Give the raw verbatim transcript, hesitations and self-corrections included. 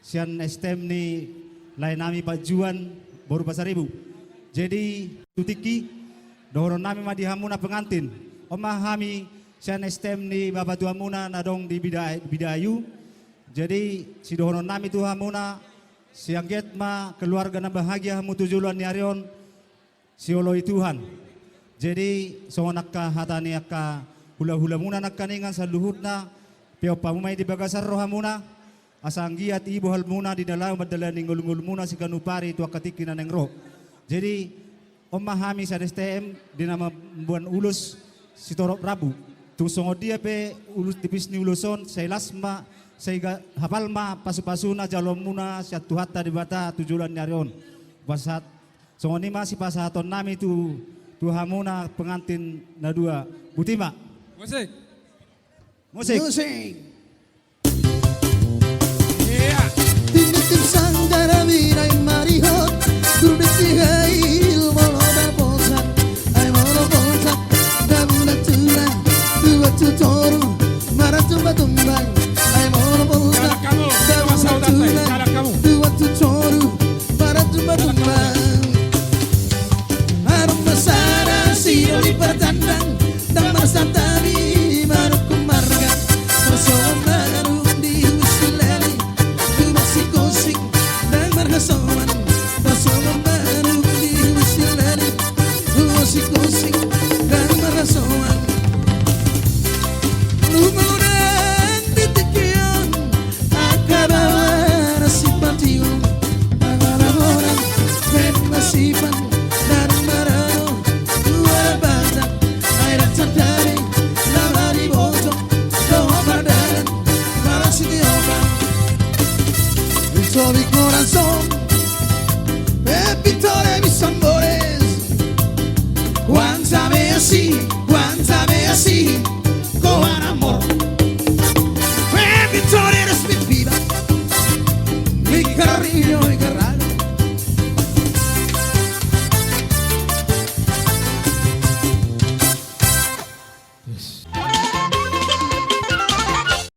sian S T M ni lae nami Panjuan boru Pasaribu. Jadi tu tingki, dohonon nami ma di hamuna pengantin. On ma hami sian S T M ni bapa tua muna na adong di Bida-, Bidaayu. Jadi sidohonon nami tu hamuna, sai anggiat ma keluarga na bahagia hamu tu joloan ni ari on, sioloi Tuhan. Jadi songon angka hata ni angka hulahula muna nangkiningan saluhutna, peop hamu ma i di bagasan roha muna, asa anggiat i bohal muna di na laho mandalani ngolungolu muna siganup ari tu angka tingki na naeng ro. Jadi on ma hami sian S T M di na mamboan ulos sitorop rambu. Tung songon dia pe ulos, tipis ni ulos on, sai las ma, sai ga-, hapal ma pasupasuna jaloon muna sian Tuhanta Debata tu joloan ni ari on. Pasahat, songon i ma sipasahaton nami tu, tu hamuna pengantin na dua. Boti ma. Musik. Musik. Musik. Ia. Tinitip sanggar binaen marihot, duru di sihail molo daposan, ai molo posan, dabu na tulang, dua tu toru, maratumbatumbang, ai molo